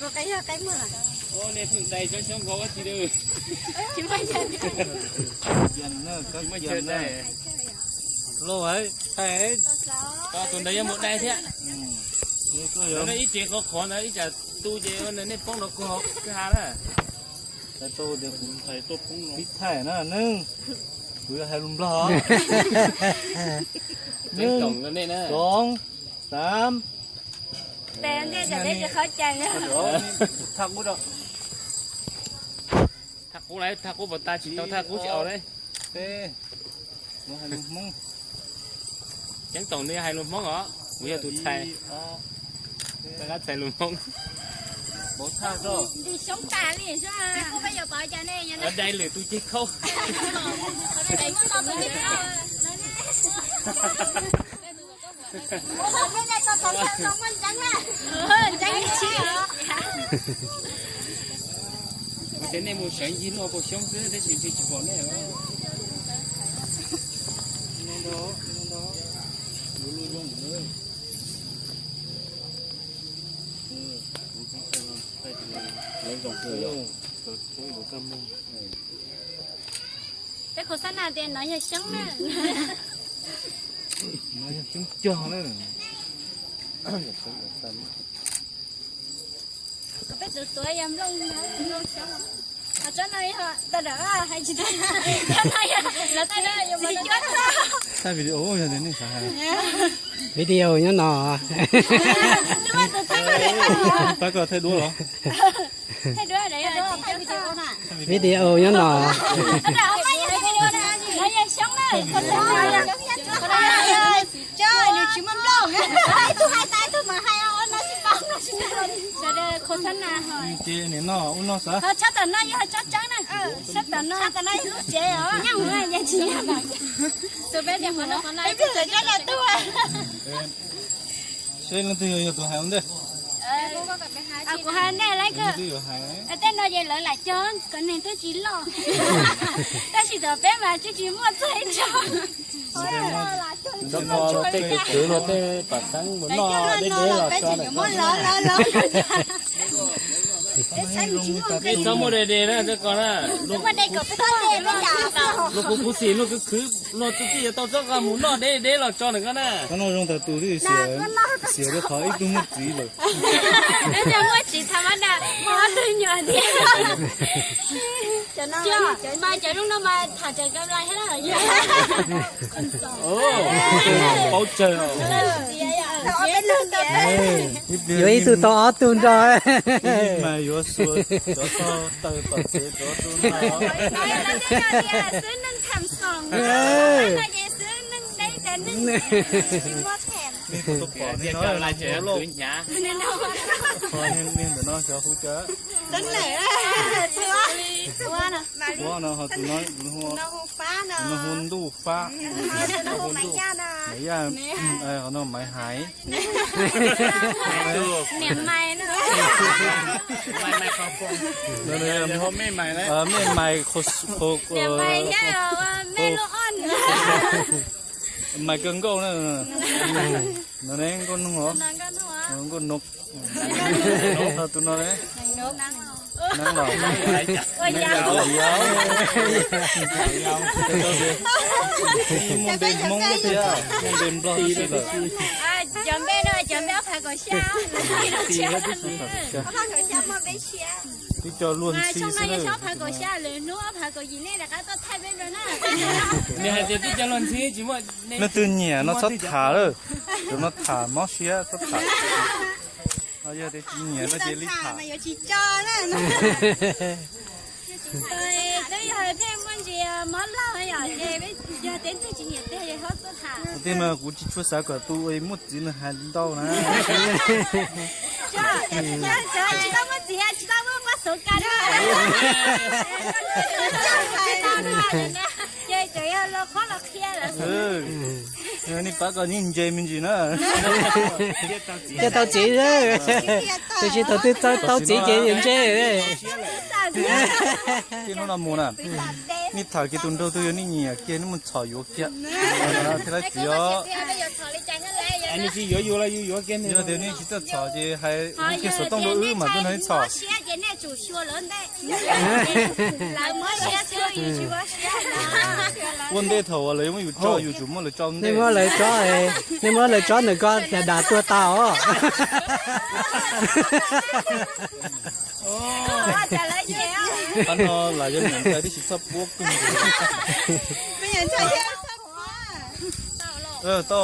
Ua qe yog qe muag. Nej pheej dai tsob xyoob nkaus ua tsi lawm. Tsis muaj chaw dai. Lauj, tus ntawd yuav mus dai thiab. Nej ib tsev qhov qhov ntawd ib tsam tu ces nej poob rau kwj ha na. Pib thaij na, neeg, kuv yuav hais lus Nplog. Neeg, toom, xaam. Thaj qub, thaj qub pov tas tsis tau, thaj qub tsis aus le. Peb, kuv hais lus Hmoob. Ceeb toom nws hais lus Hmoob os, kuv yog tus txhais. Txhais lus Hmoob. Dai lwm tus ceg khaub. Kuv tias nej mus sawv ncig luaj puas xyoob xwb tab sis ntshe tsis pom nej. Peb qhauv xab nas tias no yog xyoob na. No yog xyoob cog na. Peb tuav tuav yog nplooj, nplooj xyoob. Ho tsob no yog tawm dawm hais tsis tau. Tsob no yog lawv tej no yog mos cuab. Thaij video yog tias nej xav hais. Video nyob no. Pab koj thaij duab los? Video nyob no. Ces nim no ua no xav. Tsob tom no yog tsob tseeb na. Tsob tom no, tsob tom no yog lub tsev os. Nyob mus yog tsis nyob. Peb txawm coj los tuaj. Seb leej twg yuav yog tus hais ua ntej. Kuv hais ntej lawm kawg. Tej no ces lawv lam cog kom neeg twb tsis loj. Tab sis tom peb mas twb tsis muaj txog ib tsob. Tej kwv kwv luag tej pam xeeb mus noj deb deb los tso. Peb txhob muaj de de na, koj na. Luag kuv kuv xim luag kwv kwv luag twb txij yuav tau txob qab mus noj deb deb los tso ntawm koj na. Koj noj zoo tag tus li, xiam rau qhov ib tug muaj txiv lawm. Muaj txiv tha mab dam muaj ob tug nyuam thiab. Mas cov lub no mas tham tseem kam lais thiab. Paub tsawg. Yuav ib tug tau ob tug nrog. Mas yuav xua cov tog taw tom tsev cov tug no. Xwb neej tham xoom, xwb neej deb, neeg tsis muaj them. Nej tus pom nej no, nej ntawm no xyov hu cas. Huab no ho tus no hu Ntuj Fab, Maiv Yaj, ho no Maiv Haiv. Mej Maiv, Maiv Kawg Nkauj na. No ne Nkauj Noog os. Nkauj Noog. Tus no ne? Neeb los? Muaj npe Hmoob thiab muaj npe Nplog tib si lawm. Cov npe no cov npe ob phav kaum xya. Twb coj luag ntxhi xwb na. Ob phav kaum xya lawm, hnub ob phav kaum yim nej rov qab tuaj thaij peb dua na. Nws hais tias twb coj luag ntxhi tsis muaj. Leej twg nyiam no txhob tham lawm. Cov no tham mob siab txhob tham. Yog tias tsis nyiam no ces li tham. Twb yog pheej muaj ntsis mob laug yom, ces yog tias twg tsis nyiam tiag ces txhob tuaj tham. Tiag mas kuv tsis tshua xav kom tus muaj txiv nws hais ntau na. Tsis tau muaj txiv tsis tau muaj pab xauv ka na. Ces tseem yog los qhob los qhia lawm. Nej pab koj yeej ntse me ntsis na. Cia tau txiv, tiam sis thaum twg tau txiv ces yuav ntse. Kiag hnub no mus na, nej tham kiag tus nraug twg yog nej nyiam kiag nej mus txhom yuav kiag thiaj li txiv os. Nws tsis yuav yus los yus yuav kiag nws. Yog tias nej tsis tuaj txhom ces hais kiag xov tooj rau wb mas tuaj nrog nej txhom. Ua ntej thaum uas lawv muab yus tso yus tsum muab lawv tso ua ntej. Nej muab lawv tso ntawm ko lam dam tuag tas os. Qhov no lam yog niam ntxawm tib si txhob puab kawg. Tau